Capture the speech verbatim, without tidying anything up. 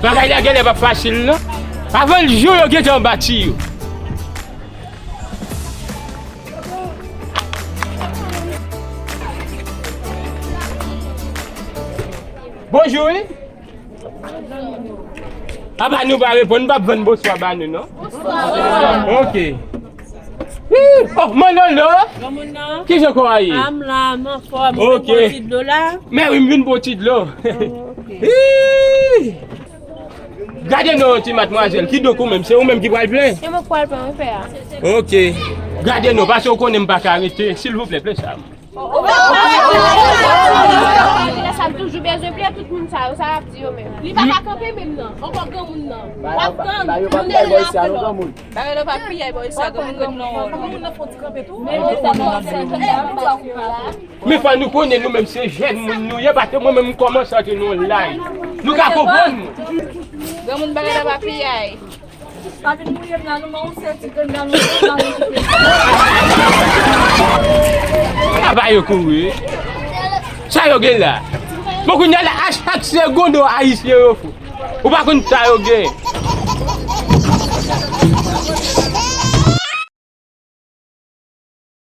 Bagay la genlè p ap fasil non. Avan l jou yo gentan bati yo. Bonjou wi. Apa nou pa reponn, m p ap vann bonswa ba nou non. Ok. Ih, oh, Manlolo! Granmoun nan? Kijan kò a ye? A m la, m anfòm. Ok. Mwen bon ti dlo la. Men wi, m vin bon ti dlo. Oh, ok. Ih! Gade non, ti madmwazèl, kidonk ou menm, se ou menm ki pral plen? Se mwen k pral plen, wi, pè a. Ok. Gade non, paske ou konnen m pa ka rete. Silvouplè, plen sa. Lè sa l toujou bezwen plen tout moun sa yo, sa y ap di yo menm. Li pa ka kanpe menm nan, ankò granmoun nan. W ap tann, yo pa piyay bò isi a non, granmoun. Bagay la pa piyay bò isi a, granmoun nan. Granmoun nan fò ti kanpe tou. Men fò nou konnen nou menm se jèn moun nou ye, paske mwen menm m kòmanse antre nan laj. Nou ka konprann mwen. Granmoun, bagay la pa piyay. Pa vin mouye m la non, men ou se ti grenn la nou. Apa yo kouri? Sa yo gen la? Bon, kounye a la, a chak segonn, ayisyen yo fou. Ou pa konn sa yo gen.